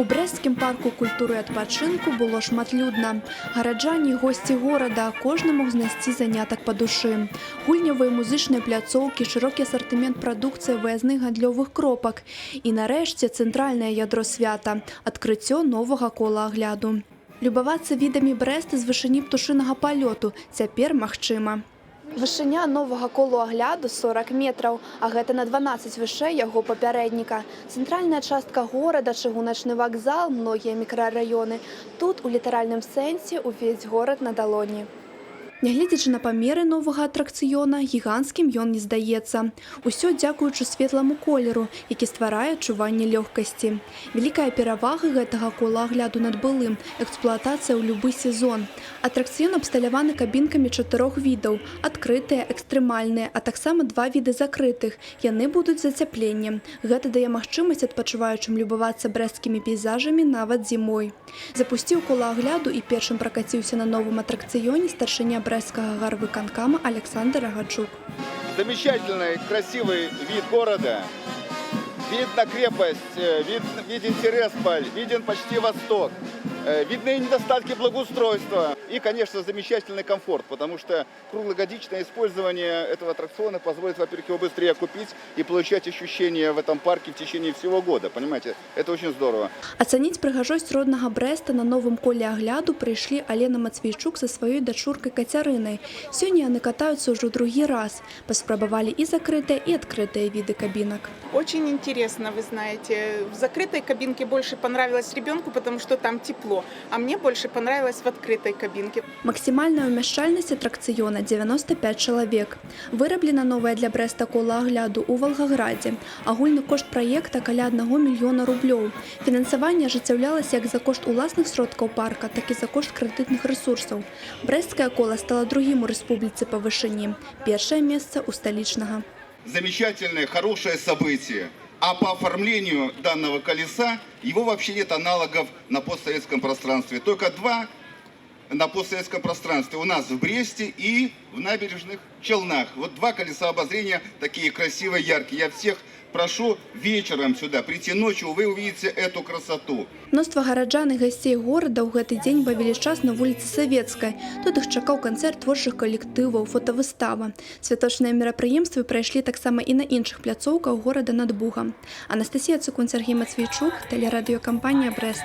У Брэсцкім парку культуры і адпачынку было шматлюдна. Гараджане і госці горада, кожны мог знайсці занятак па душы. Гульнявыя, музычныя пляцоўкі, шырокі асартымент прадукцыі выязных гандлёвых кропак. І нарэшце цэнтральнае ядро свята — адкрыццё новага кола агляду. Любавацца відамі Брэста з вышыні птушынага палёту цяпер магчыма. Вышыня новага колу агляду 40 метраў, а гэта на 12 вышэй яго папярэдніка. Цэнтральная частка горада, чыгуначны вакзал, многія мікрараёны. Тут у літаральным сэнсе увесь горад на далоні. Нягледзячы на памеры новага атракцыёна, гіганцкім ён не здаецца. Усё дзякуючы светламу колеру, які стварае адчуванне лёгкасці. Вялікая перавага гэтага кола агляду над былым — эксплуатацыя ў любы сезон. Атракцыён абсталяваны кабінкамі чатырох відаў: адкрытыя, экстрэмальныя, а таксама два віды закрытых. Яны будуць з ацяпленнем. Гэта дае магчымасць адпачываючым любавацца брэсцкімі пейзажамі нават зімой. Запусціў кола агляду і першым пракаціўся на новым атракцыёне старшыня Брэсцкага гарвыканкама Аляксандр Рагачук. Замечательный, красивый вид города. Вид на крепость, виден Тересполь, виден почти восток. Видны недостатки благоустройства. И, конечно, замечательный комфорт, потому что круглогодичное использование этого аттракциона позволит, во-первых, его быстрее купить и получать ощущения в этом парке в течение всего года. Понимаете, это очень здорово. Ацаніць прыгажосць роднага Брэста на новым коле агляду прыйшлі Алена Мацвейчук са сваёй дачуркай Кацярынай. Сёння яны катаюцца ўжо другі раз. Паспрабавалі і закрытыя, і адкрытыя віды кабінак. Очень интересно, вы знаете. В закрытой кабинке больше понравилось ребенку, потому что там тепло, а мне больше понравилось в открытой кабинке. Максімальная ўмяшчальнасць атракцыёна — 95 чалавек. Выраблена новая для Брэста кола агляду ў Валгаградзе. Агульны кошт праекта каля 1 мільёна рублёў. Фінансаванне ажыццяўлялася як за кошт уласных сродкаў парка, так і за кошт крэдытных рэсурсаў. Брэсцкае кола стала другім у рэспубліцы па вышыні. Першае месца ў сталічнага. Замечательное, хорошее событие. А по оформлению данного колеса его вообще нет аналогов на постсоветском пространстве. Только два на постсоветском пространстве. У нас в Бресте и в Набережных Челнах. Вот два колеса обозрения такие красивые, яркие. Я всех прошу вечером сюда прийти, ночью вы увидите эту красоту. Мноства гараджан і гасцей горада ў гэты дзень бавілі час на вуліцы Савецкай. Тут іх чакаў канцэрт творчых калектываў, фотавыстава. Святочныя мерапрыемствы прайшлі таксама і на іншых пляцоўках горада над Бугам. Анастасія Цыкун, Сяргей Мацвейчук, тэлерадыёкампанія «Брэст».